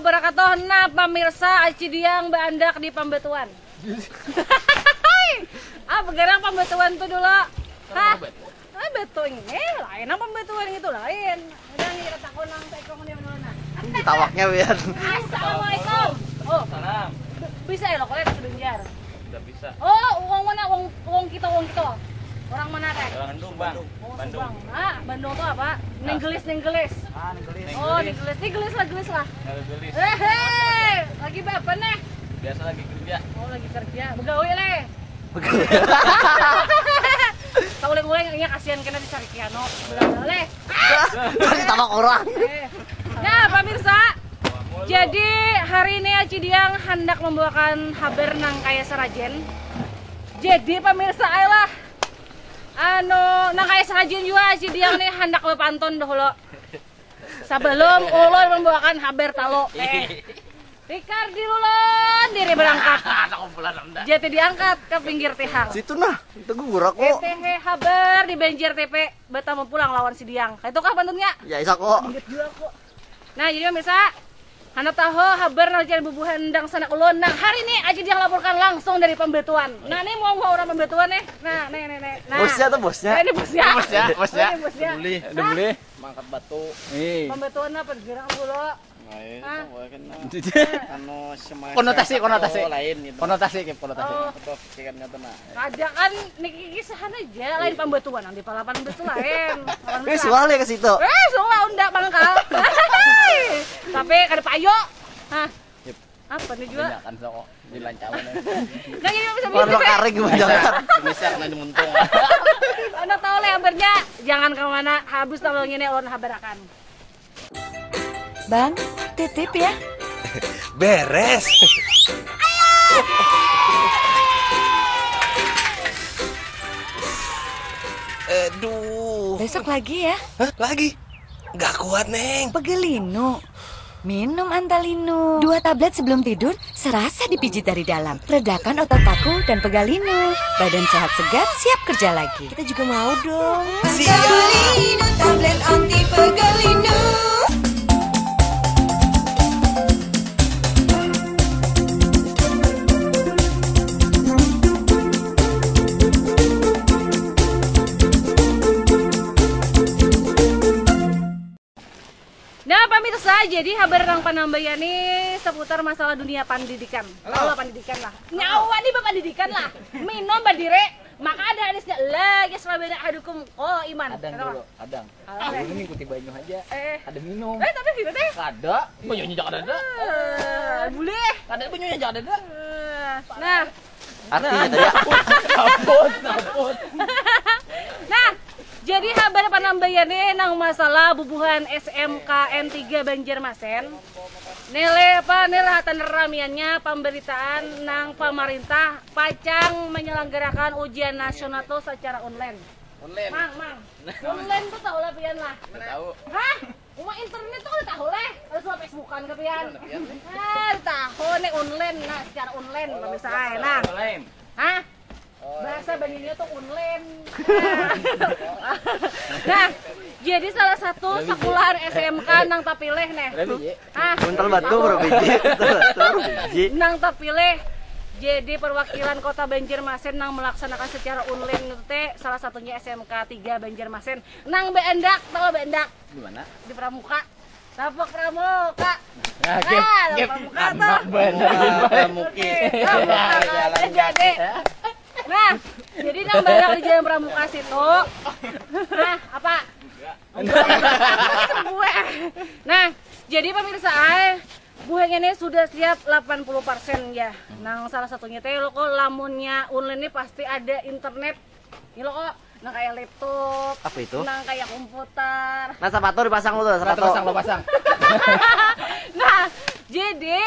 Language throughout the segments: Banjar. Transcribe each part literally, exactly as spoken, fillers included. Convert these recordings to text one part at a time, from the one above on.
Wabarakatuh. Nah, pamirsa, Aci Diang baandak di pambatuan. Apa garang pambatuan tuh dulu? Hah? Ah, batu ini lain, apa pembatuan gitu lain. Udah nih, kita takon nang saikung nih dulu nah. Ditawaknya, Bian. Assalamualaikum. Oh, salam. Bisa ya lo kuliah bahasa Banjar? Udah bisa. Oh, uang mana? Uang, uang kita, uang kita. Orang mana teh? Orang Bandung, Bang. Oh, Bandung. Subang. Ah, Bandung tuh apa? Nenggelis, nenggelis. Ah, nenggelis. Oh, nenggelis. Nenggelis lah, gelis lah. Nenggelis. Eh, hei. Lagi apa nih? Biasa lagi kerja. Oh, lagi kerja. Begawe leh. Tahu leh, nya kasihan kena dicari kiano. Begawe leh. Jadi tambah kurang. Eh. Nah, pemirsa, jadi hari ini Aci Diang hendak membawakan habar nang kaya sarajen. Jadi, pemirsa, ayolah. Anu, nang kaya sarajen jua Aci Diang nih hendak bepantun dahulu. Sebelum ulun membawakan habar talu. Eh. Tikar dilulun diri berangkat. Ada kumpulan anda. Jati diangkat ke pinggir tihang. Situ nah, itu gugur aku. P T H habar di Banjar T P bertemu pulang lawan si Diang. Itu kah pantunnya? Ya, isa kok. Ingat juga aku. Nah, jadi pemirsa, hana tahu habar nang jadi bubuhan dang sanak ulun. Nah, hari ini Aci Diang laporkan langsung dari pembatuan. Nah, ini mau mau orang pembatuan nih. Nah, nih nih nih. Nah. Bosnya tuh bosnya. Ini bosnya. Bosnya, bosnya. Oh, ini bosnya. Udah boleh. Udah boleh. Mangkat batu. Ih. Pembatuan apa gerang dulu? Nah, itu Hah? Bukan, anu, semacam konotasi, konotasi. Lain gitu. Konotasi, Kip, konotasi. Oh. Atau pikirannya tuh, nah. Ada kan niki kisahan aja, lain pembatuan nang di palapan betul lain. Palapan Eh, betul. Suah leh ke situ. Eh, suah unda mangkal. Tapi kada payo. Hah. Yep. Apa nih jua? Banyakan soko di lancawan. Nah, ini bisa Warna bisa. Karing banyak. Bisa kena dimuntung. Anda tahu leh habarnya. Jangan kemana, habis tahu ini orang habarakan. Bang, titip ya. Beres. Aduh. Besok lagi ya. Hah? Lagi? Gak kuat, Neng. Pegelinu. Minum Antalinu. Dua tablet sebelum tidur, serasa dipijit dari dalam. Redakan otot paku dan pegalinu. Badan sehat segar, siap kerja lagi. Kita juga mau dong. Siap. Pegalinu, tablet anti pegalinu. Nah, pemirsa, jadi habar nang panambaian nih seputar masalah dunia pendidikan. Halo. Halo, pendidikan lah. Nyawa nih, pendidikan lah. Minum berdiri, maka ada hadisnya, "La yasrabana ahadukum qaiman." Adang dulu, adang. Halo. Dulu mengikuti banyu aja. Eh. Ada minum. Eh, tapi gitu deh. Kada. Banyunya jangan ada. Eh, boleh. Kada banyunya jangan ada. Eh, nah, Artinya tadi. Nah, jadi habar panambaian nih nang masalah bubuhan S M K N tiga Banjarmasin. Nilai apa nih, rahatan ramiannya pemberitaan nang pemerintah pacang menyelenggarakan ujian nasional tuh secara online. Online. Mang, mang. Online tuh tahu lah pian lah. Tahu. Hah? Uma internet tuh kada tahu leh, ada suah Facebookan ke pian. Nah, tahu nih online, nah secara online pemirsa ai. Nah. Online. Hah? Bahasa Banyunya tuh online. Nah. Nah, jadi salah satu sekolahan S M K nang tapilih nih. Hah? Buntel batu berapa biji? Buntel batu berapa biji? Nang tapilih jadi perwakilan Kota Banjarmasin nang melaksanakan secara online itu teh salah satunya S M K tiga Banjarmasin. Nang baandak, tahu baandak? Di mana? Di Pramuka. Tapak Pramuka. Nah, game, game. Pramuka tuh. Pramuki. Pramuka, jalan jadi. Nah, jadi nang banyak di Jalan Pramuka situ. Nah, apa? Gue. Nah, jadi pemirsa ai, buhanya ini sudah siap delapan puluh persen ya. Nang salah satunya teh lo kok lamunnya online ini pasti ada internet. Ini lo kok nang kayak laptop. Apa itu? Nang kayak komputer. Nah, sepatu dipasang lo tuh, nah, sepatu. Pasang, lo pasang. Nah, jadi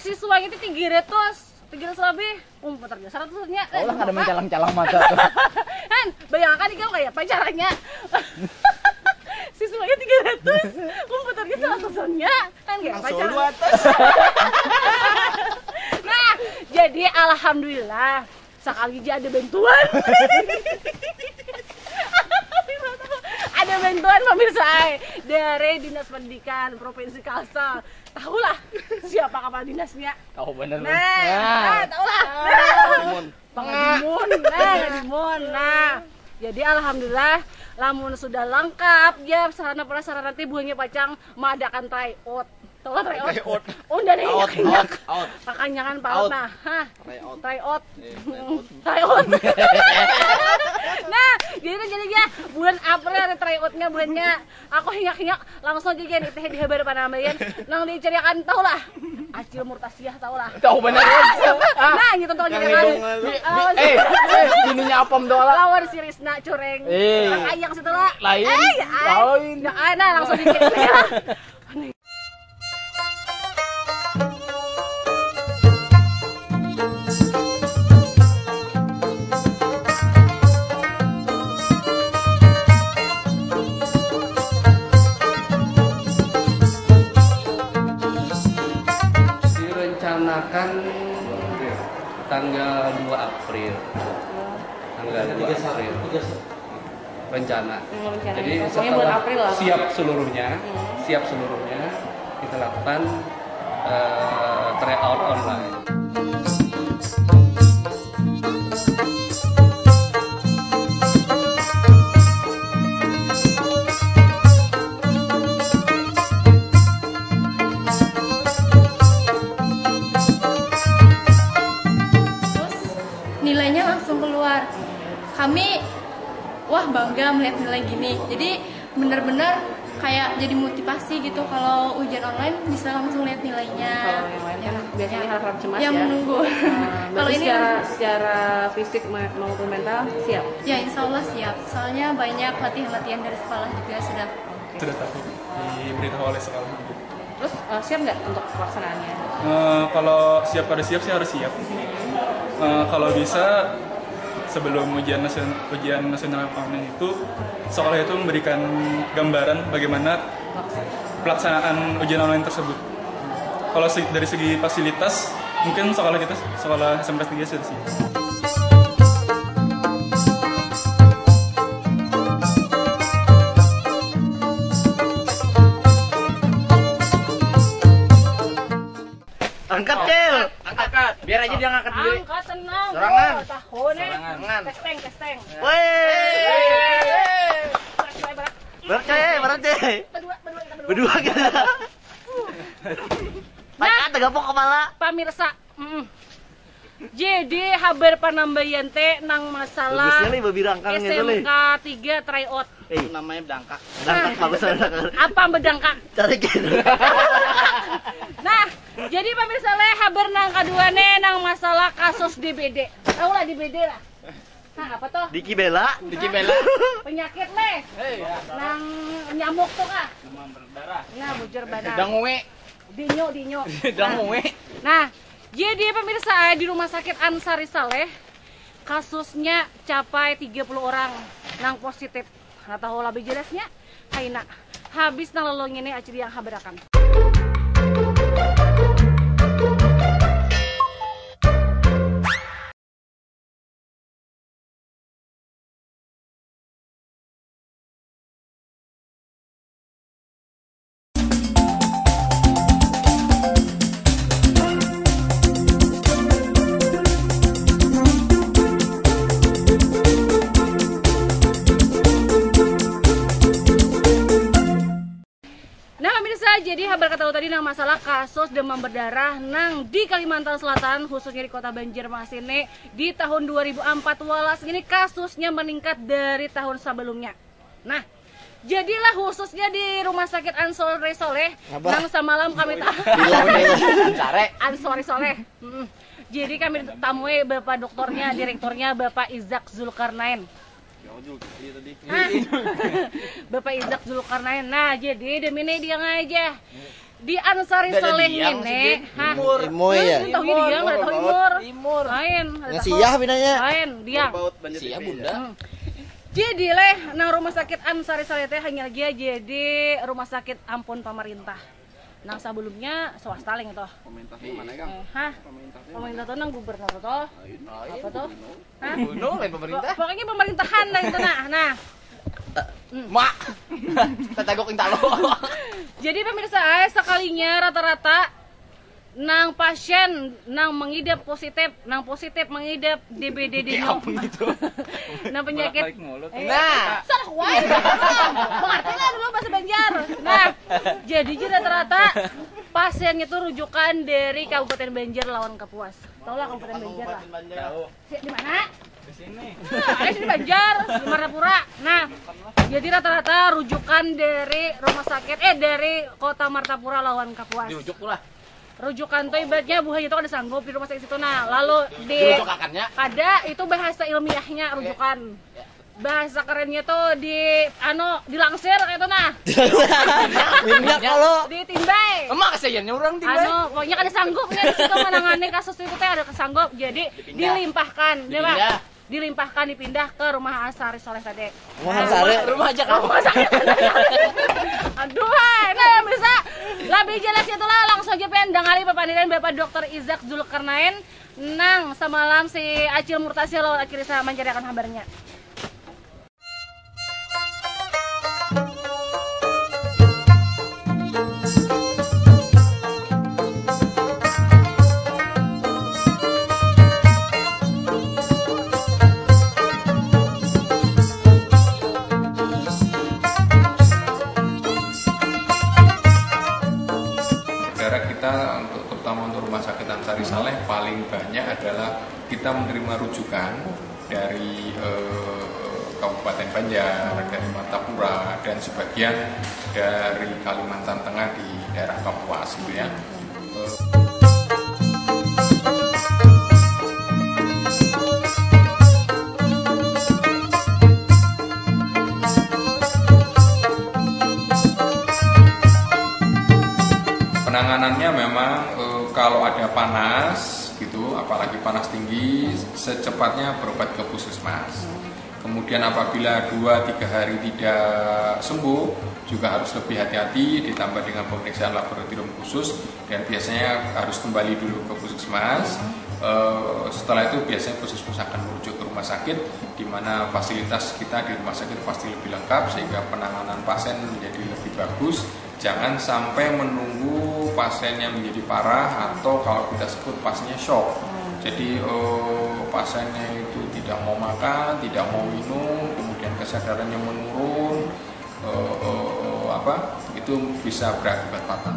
siswanya itu tiga ratus, tiga ratus lebih. Komputernya seratusnya. Oh, lah, kada mencalang-calang mata tuh. Kan, bayangkan nih, kayak apa caranya? Siswanya tiga ratus, komputernya seratusnya. Kan, kayak apa caranya? Nah, jadi alhamdulillah. Sakali aja ada bantuan. Ada bantuan, pemirsa ai, dari Dinas Pendidikan Provinsi Kalsel. Tahulah. Pak Kepala Dinasnya. Tahu bener. Nah, nah, tahu lah. Nah. Pangadimun. Nah, Pangadimun. Nah. Jadi alhamdulillah lamun sudah lengkap ya sarana prasarana nanti buhannya pacang mengadakan tryout. Tahu lah tryout? Tryout. Unda nih. Out, out, out. Pakanyangan paut nah. Hah. Tryout. Tryout. Eh, tryout. Tryout. Nah, jadi kan jadi ya bulan April ada tryoutnya bulannya. Aku hinyak-hinyak langsung aja gini teh di habar panambayan nang dicariakan tahu lah. Acil Murtasiah tahu lah. Tahu benar. Nah, gitu tahu jadi kan. Eh, eh, bininya apam doang lah. Lawan si Risna cureng. Eh. Nang ayang situ lah. Lain. Eh, ya, ay. Lain. Ya, ay, nah langsung dikit. Direncanakan tanggal dua April. Tanggal dua April. Rencana. Hmm, rencana. Jadi pokoknya setelah bulan April lah. Siap seluruhnya, hmm, siap seluruhnya, kita lakukan eh, tryout online. Terus nilainya langsung keluar. Kami wah bangga melihat nilai gini. Jadi benar-benar kayak jadi motivasi gitu kalau ujian online bisa langsung lihat nilainya. Kalau yang lain kan biasanya harap-harap cemas ya. Yang menunggu. Nah, kalau ini secara secara fisik maupun mental siap. Ya insya Allah siap. Soalnya banyak latihan-latihan dari sekolah juga sudah. Sudah tahu diberitahu oleh sekolah. Terus uh, siap nggak untuk pelaksanaannya? Uh, kalau siap pada siap sih harus siap. Uh, kalau bisa sebelum ujian nasional, ujian nasional online itu sekolah itu memberikan gambaran bagaimana pelaksanaan ujian online tersebut. Kalau dari segi fasilitas mungkin sekolah kita sekolah S M P tiga sudah siap. Angkat, Cil. Angkat. Biar aja dia ngangkat dulu. Angkat tenang. Sorangan. Tahu nih. Sorangan. Testing, testing. Woi. Berat, Cil, berat, Cil. Berdua, berdua kita berdua. Berdua kita. Nah, tegapok kepala. Pemirsa. Mm. Jadi habar panambayan teh nang masalah S M K tiga tryout. Eh, namanya bedangkak. Bedangkak bagus bedangkak. Apa bedangkak? Cari gitu. Nah, jadi pemirsa leh habar nang kedua nih nang masalah kasus D B D. Tahu lah D B D lah. Nah, apa tuh? Diki Bela. Diki Bela. Penyakit leh. Nang nyamuk tuh kah? Demam berdarah. Nah, bujur banar. Dangue. Dinyo, dinyo. Dangue. Nah, jadi pemirsa di rumah sakit Ansari Saleh kasusnya capai tiga puluh orang nang positif. Nah, tahu lebih jelasnya? Haina. Habis nang lelong ini acil yang habarakan. Nah, pemirsa, jadi habar katahu tadi nang masalah kasus demam berdarah nang di Kalimantan Selatan, khususnya di kota Banjarmasin nih, di tahun dua ribu empat walas ini kasusnya meningkat dari tahun sebelumnya. Nah, jadilah khususnya di Rumah Sakit Ansori Soleh nang samalam kami tahu Ansori Soleh. Jadi kami tamui bapak doktornya, direkturnya Bapak Izak Zulkarnain. Hah? Bapak Izak Zulkarnain. Nah, jadi demi ini dia aja. Di Ansari Soleh ini, hah? Imur. Imur ya? Tahu dia nggak tahu imur. Imur. Lain. Nggak siyah pinanya. Lain dia. Siyah bunda. Hmm. Jadi leh, nang rumah sakit Ansari Soleh teh hanya lagi jadi rumah sakit ampun pemerintah. Nang sebelumnya swasta leng itu. Pemerintah mana kang? Eh, hah? Pemerintah tuh nang gubernur tuh. Apa tuh? Hah? Gubernur lain pemerintah. Pokoknya pemerintahan lah itu nah. Nah. Mak. Tatagok inta lo. Jadi pemirsa, eh, sekalinya rata-rata Nang pasien nang mengidap positif, nang positif mengidap D B D D-nya. Apa gitu? Nang penyakit. Bolak-balik mulut. Eh, nah. Salah wae. Mengerti lah dulu bahasa Banjar. Nah, jadi je rata-rata pasiennya tuh rujukan dari Kabupaten Banjar lawan Kapuas. Tahu lah Kabupaten Banjar lah. Tahu. Di mana? Di sini. Nah, ada di Banjar, di Martapura. Nah, jadi rata-rata rujukan dari rumah sakit, eh, dari kota Martapura lawan Kapuas. Dirujuk lah. Rujukan tuh ibaratnya buhannya tuh kada sanggup di rumah sakit situ. Nah, lalu di, dirujukakannya, ada itu bahasa ilmiahnya rujukan. Ya. Bahasa kerennya tuh di, anu, dilangsir itu nah. Minyak kalau ditimbai. Emang kasihannya orang timbai. Anu, pokoknya kada sanggup ya di situ menangani kasus itu teh ada kesanggup. Jadi dipindah, dilimpahkan, ya, Pak. Dipindah. Dilimpahkan, dipindah ke rumah Sari Soleh tadi. Rumah Sari. Rumah aja kamu. Aduh, hai. Nah, bisa lebih jelas itulah langsung aja pian dengar papandiran Bapak Dokter Izak Zulkarnain nang samalam si Acil Murtasil lawan Akirisa mencariakan kabarnya. Negara kita untuk, terutama untuk Rumah Sakit Ansari Saleh, paling banyak adalah kita menerima rujukan dari, eh, Kabupaten Banjar, dari Martapura, dan sebagian dari Kalimantan Tengah di daerah Kapuas gitu ya. Eh, penanganannya memang, eh, kalau ada panas gitu, apalagi panas tinggi, secepatnya berobat ke puskesmas. Kemudian apabila dua tiga hari tidak sembuh, juga harus lebih hati-hati, ditambah dengan pemeriksaan laboratorium khusus, dan biasanya harus kembali dulu ke puskesmas. Eh, setelah itu biasanya puskesmas akan merujuk ke rumah sakit, di mana fasilitas kita di rumah sakit pasti lebih lengkap, sehingga penanganan pasien menjadi lebih bagus. Jangan sampai menunggu pasiennya menjadi parah atau kalau kita sebut pasiennya shock. Jadi, eh, pasiennya itu tidak mau makan, tidak mau minum, kemudian kesadarannya menurun, eh, eh, eh, apa, itu bisa berakibat fatal.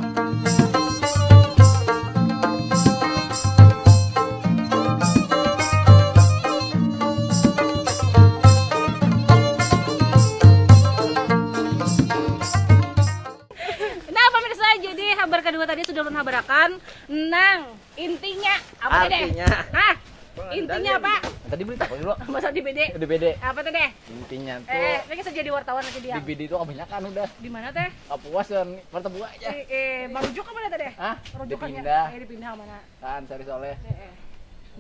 Nah, pemirsa, jadi habar kedua tadi sudah ulun habarakan. Nang, intinya apa tadi? Artinya. Hah? Intinya apa? Tadi beli apa dulu? Masa D B D? D B D. Apa tadi? Intinya tuh, eh, ini kerja di wartawan lagi dia. D B D itu kebanyakan udah. Di mana teh? Kapuas dan Martapura aja. Eh, eh, merujuk ke mana tadi? Hah? Rujukannya? Dipindah. Eh, dipindah ke mana? Kan Sari Soleh. Eh, eh.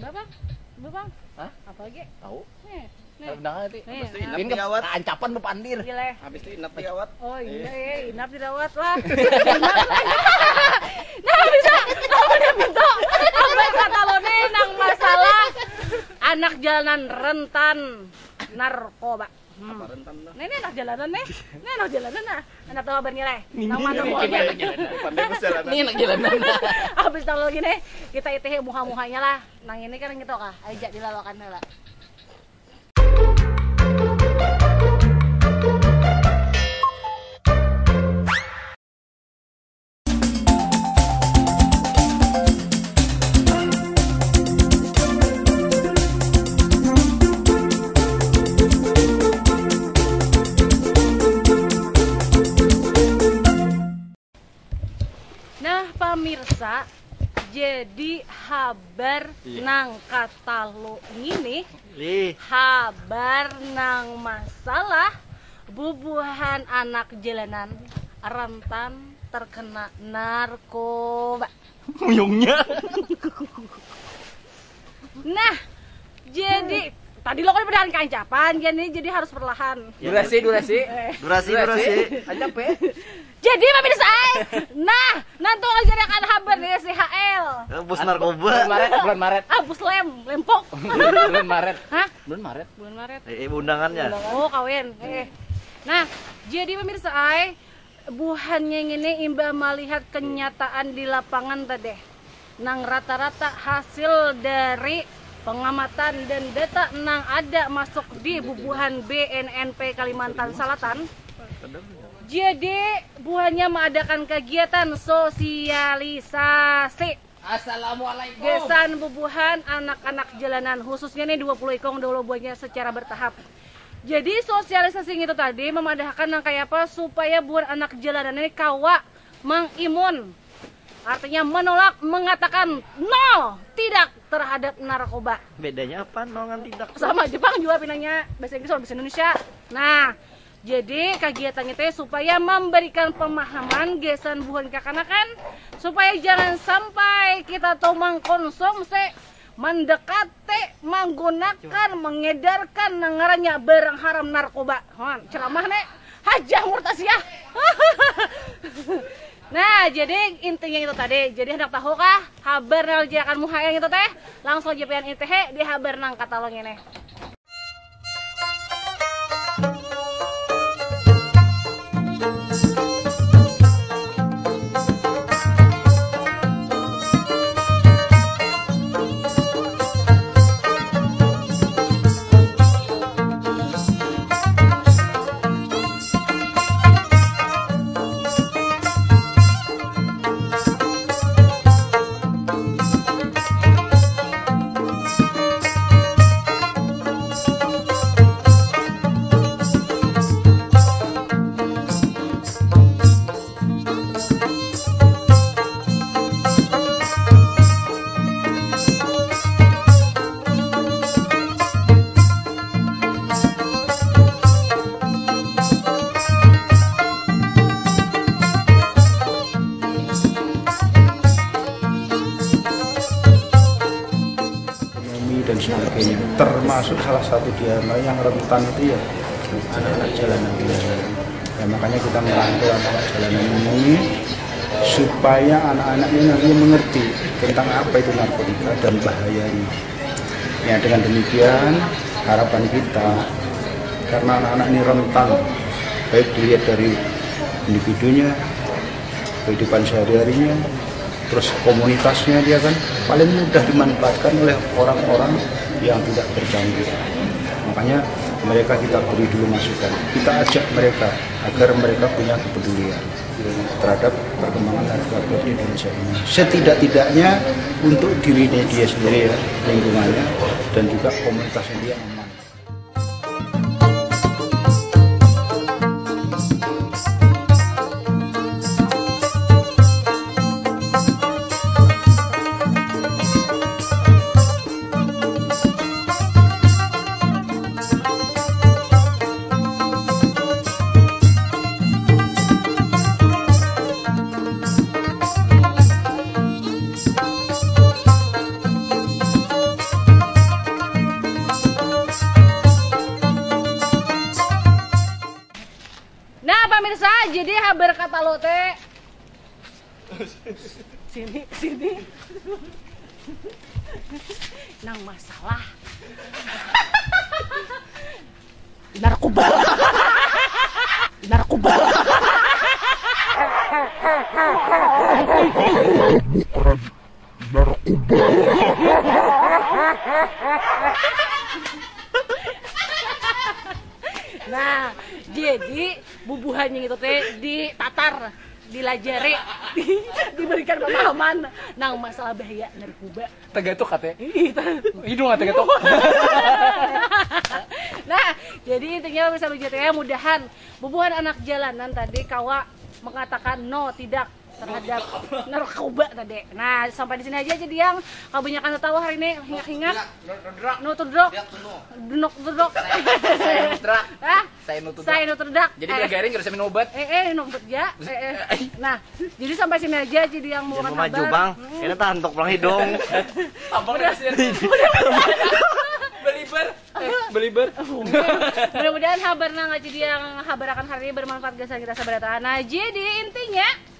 Mbak, Bang? Mbak, Bang? Hah? Apa lagi? Tahu? Eh. Nih. Rendangan nanti. Nih, habis itu nah. Inap dirawat. Ancapan bepandir. Gila. Habis itu inap dirawat. Oh iya, iya, inap dirawat lah. Inap lagi. Nah, bisa. Apa dia pintu? Apa kata lo nih nang masalah anak jalanan rentan narkoba? Hmm. Apa rentan tuh? Nah, ini anak jalanan nih. Ini anak jalanan nah. Anak tahu kabarnya lah. Nang mana mau aja. Pandai perjalanan. Ini anak jalanan. Habis tahu lagi nih, kita itihi muha-muhanya lah. Nang ini kan gitu kah? Aja dilalakan lah. Nah, pamirsa, jadi habar, iya, nang katalu ngini, lih, habar nang masalah bubuhan anak jalanan rentan terkena narkoba. Muyungnya. Nah, jadi tadi lo kan udah kancapan, jadi, jadi harus perlahan. Durasi, durasi. Eh. Durasi, durasi. Ancap ya. Jadi pemirsa, eh. Nah, nanti akan habar nih si H L. Eh, bos narkoba. Bulan Maret, bulan Maret. Ah, bos lem, lempok. Bulan Maret. Hah? Bulan Maret. Bulan Maret. Eh, eh, undangannya. Oh, kawin. Eh. Nah, jadi pemirsa, eh, buhannya ini imbah melihat kenyataan di lapangan tadi. nang rata-rata hasil dari pengamatan dan data nang ada masuk di bubuhan B N N P Kalimantan Selatan. Jadi, buhannya mengadakan kegiatan sosialisasi. Assalamualaikum. Gasan bubuhan anak-anak jalanan, khususnya nih dua puluh ikung dahulu buhannya secara bertahap. Jadi, sosialisasi itu tadi memadahakan nang kaya apa supaya buhan anak jalanan ini kawa mangimun. Artinya menolak, mengatakan no, tidak terhadap narkoba. Bedanya apa no ngan tidak? Sama Jepang juga pinanya bahasa Inggris sama bahasa Indonesia. Nah, jadi kegiatan itu supaya memberikan pemahaman gasan buhan kakanakan supaya jangan sampai kita tuh mengkonsumsi, mendekati, menggunakan, mengedarkan nang ngarannya barang haram narkoba. Hon, ceramah nih. Hajah Murtasiah. Nah, jadi intinya itu tadi. Jadi hendak tahu kah habar nang jerakan muha yang itu teh? Langsung aja pian intihi di habar nang katalung ini. Ekonomi dan sebagainya, termasuk salah satu di antara yang rentan itu ya anak-anak jalanan. Ya, makanya kita merangkul anak-anak jalanan ini supaya anak-anak ini nanti mengerti tentang apa itu narkotika dan bahayanya. Ya, dengan demikian harapan kita, karena anak-anak ini rentan, baik dilihat dari individunya, kehidupan sehari-harinya, terus komunitasnya dia kan paling mudah dimanfaatkan oleh orang-orang yang tidak bertanggung jawab. Makanya mereka kita beri dulu masukan, kita ajak mereka agar mereka punya kepedulian terhadap perkembangan narkoba di Indonesia ini. Setidak-tidaknya untuk dirinya dia sendiri ya, lingkungannya, dan juga komunitasnya dia aman. Nah, pemirsa, jadi habar kata lo teh. Sini, sini. Nang masalah. Narkoba. Narkoba. Bukan narkoba. Nah, jadi bubuhannya itu teh ditatar, dilajari, diberikan pemahaman nang masalah bahaya narkoba. Tagatuk kate. Hidung ate gatuk. Nah, jadi intinya pemirsa Luja T V, mudahan bubuhan anak jalanan tadi kawa mengatakan no, tidak terhadap narkoba tadi. Nah, sampai di sini aja, jadi yang kebanyakan tertawa hari ini, hingak-hingak. No to drug. Denok to drug. Saya no to drug. Hah? Saya no to drug. Saya no to drug. Jadi eh, dia garing, harus minum obat. Eh, eh, minum obat ya. Eh, eh. Nah, jadi sampai sini aja, jadi yang mau Jangan maju, Bang. Ini tahan untuk pulang hidung. Abang udah sih. Beliber. Eh, beliber. Mudah-mudahan habar nang aja dia yang habar akan hari ini bermanfaat gasan kita sabar. Nah, jadi intinya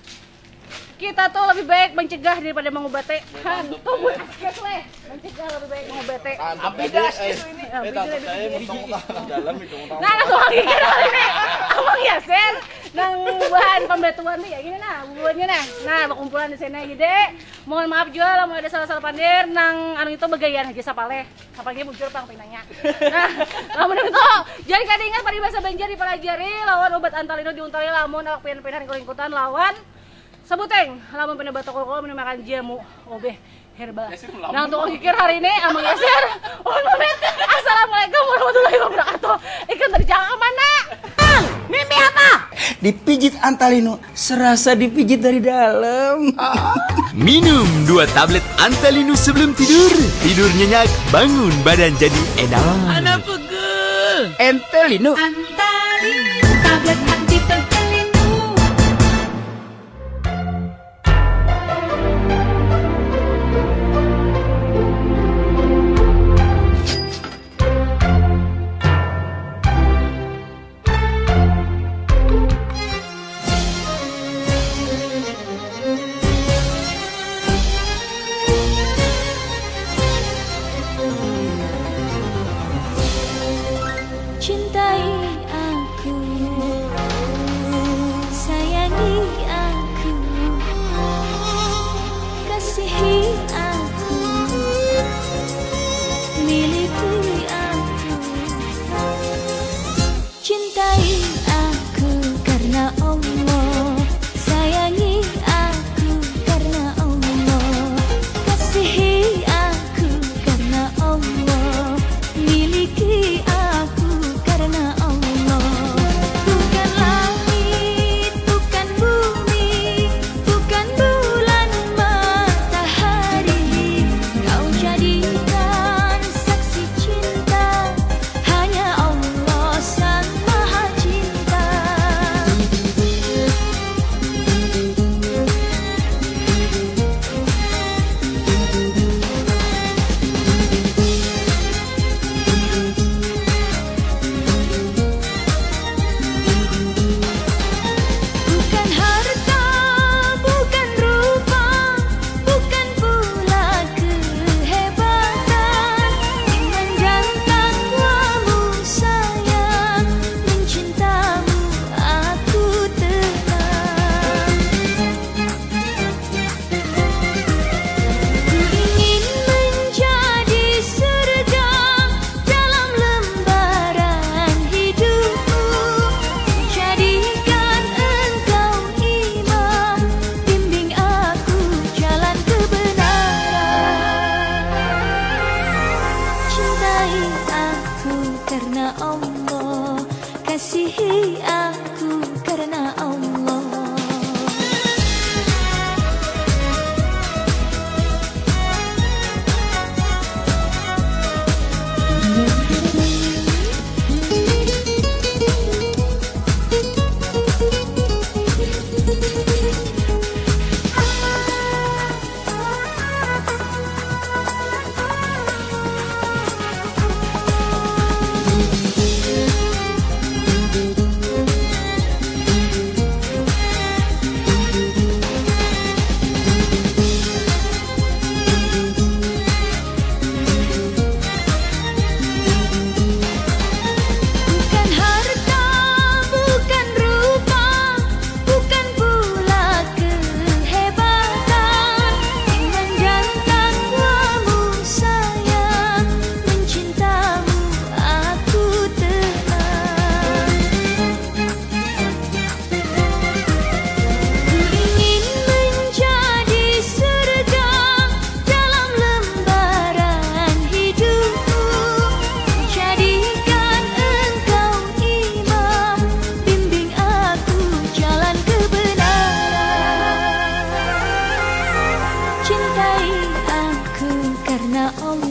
Kita tuh lebih baik mencegah daripada mengobati. Hantu buat podcast leh. Mencegah lebih baik mengobati. Abis dah, eh, ini. Eh, takut saya mau tengok dalam itu, mau tengok. Nah, langsung lagi kan ini. Abang Yasir, nang bahan pembatuan nih, ya gini nah, bubuhannya nah. Nah, berkumpulan di sini, jadi mohon maaf juga kalau ada salah-salah pandir, nang anu itu begayaan aja sapaleh. Sapalnya bujur pang pinanya. Nah, lamun itu, jadi kada ingat pada bahasa Banjar dipelajari, lawan obat antalino diuntali, lamun awak pian-pian hari kelingkutan, lawan Sabuteng, lamun pina batuk, kalau minum makan jamu, obeh, herbal. Yasir melamun. Nang tukang kikir hari ini, Amang Yasir. Mohon pamit. Assalamualaikum warahmatullahi wabarakatuh. Ikam tadi jangan ke mana? Mimpi apa? Dipijit antalino, serasa dipijit dari dalam. Minum dua tablet Antalinu sebelum tidur. Tidur nyenyak, bangun badan jadi enak. Anak pegel. Entelinu. Antalinu, tablet anti pegel. Cintai aku, sayangi aku, kasihi aku, miliki aku. Cintai aku karena Allah, sayangi aku karena Allah, kasihi aku karena Allah, miliki aku karena Allah. Bukan langit, bukan bumi, bukan bulan matahari, kau jadikan saksi cinta. Hanya Allah Sang Maha Cinta. Bukan harta, bukan rupa, bukan pula kehebatan, iman dan takwamu sayang, mencintamu aku tenang. Ku ingin menjadi surga dalam lembaran hidupku, jadikan engkau imam, bimbing aku jalan kebenaran. Cintai aku karena Allah, kasihi aku karena Allah. Bukan harta, bukan rupa, bukan pula kehebatan, iman dan takwamu sayang, mencintamu aku tenang. Ku ingin menjadi surga dalam lembaran hidupku, jadikan engkau imam, bimbing aku jalan kebenaran. Cintai aku karena Allah.